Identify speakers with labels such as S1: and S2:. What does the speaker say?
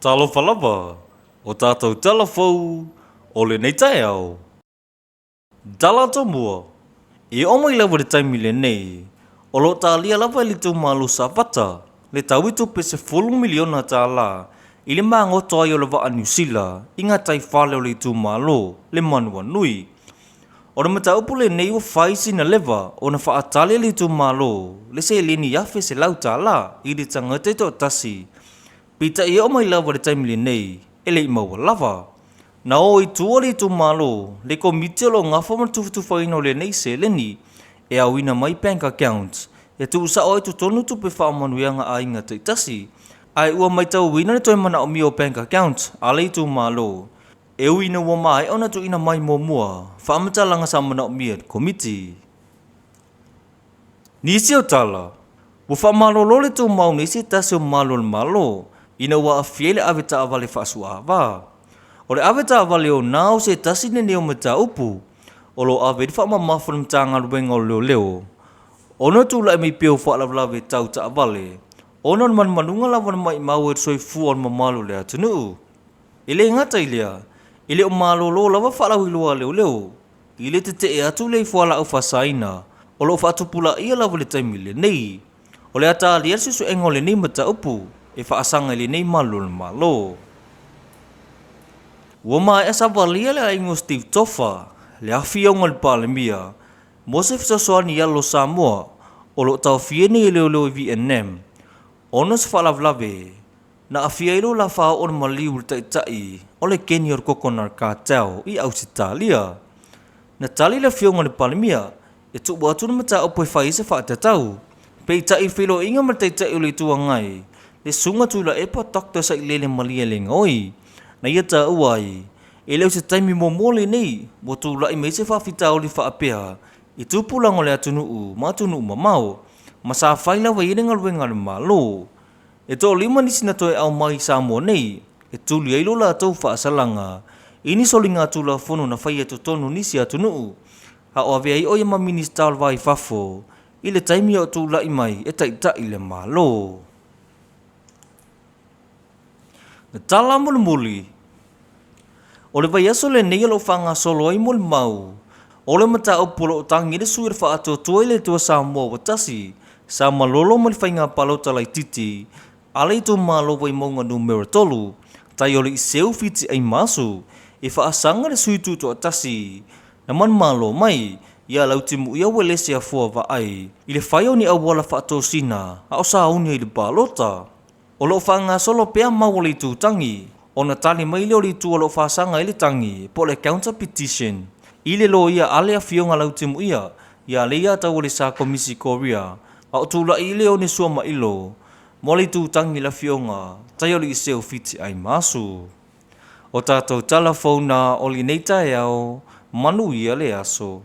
S1: Talofa lava, o tatou tala fou o lenei taeao. Tala Tomua, E oo mai lava i le taimi lenei, o lo o talia lava e le itumalo Safata le taui tupe $10 miliona tala i le magoto ai o le vaa Niu Sila i gataifale o le itumalo le Manuanui. O le mataupu lenei ua fai sina leva ona faatali e le itumalo le seleni $1,100 i le tagata e toatasi. Peitai e oo mai lava i le taimi lenei, e le i maua lava. Na o i tua le itumalo, le komiti o lo o gafa ma le tufatufaina o lenei seleni e aoina mai bank accounts e tuusao ai totonu tupe faamanuiaga a aiga taitasi. Ae ua maitauina le toe manaomia o bank accounts a le itumalo e ui ina ua maea ona tuuina mai muamua faamatalaga sa manaomia e le komiti. Nisi o tala, ua faamalolo le tumau nei se tasi o malu o le Malo ina ua aafia i le ave taavale faasuaava. O le ave taavale o na o se tasi lenei o mataupu o lo o ave i le faamamafa le Matagaluega o Leoleo ona o tulai mai pea o faalavelave tau taavale ona o le manumanuga lava o le maimau ai le soifua o le mamalu o le atunuu. E le gata i lea, e le o malolo lava faalauiloa a leoleo i le tetee atu lea i fualaau faasaina o lo o faatupulaia lava i le taimi lenei. O le a talia le suesuega o lenei mataupu e faasaga i lenei malu o le Malo. Ua maea savalia le aiga o Steve Tofa, le Afioga i le Palemia, mo se fesoasoani i alo o Samoa o lo o taofia nei e leoleo i VNM ona o se faalavelave Na aafia ai lo la faaoo o le maliu i le taitai o le keni o le Coconut Cartel i Ausetalia. Na tali le afioga i le Palemia e tuu atu le mataupu e fai ai se faatatau. Peitai i feiloaiga ma le taitai o le Itu Agai, le Susuga Tuilaepa Doctor Sailele Malielegaoi, na ia taua ai, e le o se taimi muamua lenei ua tulai mai ai se faafitauli faapea i tupulaga o le atunuu ma atunuu mamao, ma sa fai lava i ai le galuega a le Malo. E toalima nisi na toe aumai i Samoa nei e tuli ai lo latou faasalaga i ni soligatulafono na faia i totonu o nisi atunuu, a o avea ai o ia ma Minisita o le Va i Fafo i le taimi a o tulai mai e taitai le Malo. Na tala mulimuli, o le vaiaso lenei o lo o faagasolo ai molimau o le mataupu o lo o tagi ai le sui o le Faatuatua i le Atua Samoa ua tasi sa malolo mai le faiga palota laitiiti a le itumalo Vaimauga Numera 3, tai o le Iseu Fiti Aimasu, e faasaga le sui tutoatasi na manumalo mai ia Lautimuia Uelese Afoa Vaai i le fai o ni auala faatosina a o sauni ai i le palota. O lo o faagasolo pea mau a le itu tagi, ona tali mai lea o le itu o lo o faasaga ai le tagi po o le counter petition i le loia a le Afioga Lautimuia ia Leiataualesa Komisi Korea a o tulai i le one suamailo mo le itu tagi i le Afioga Taioliiseu Fitiaimasu. O tatou tala fou na o lenei taeao, manuia le aso.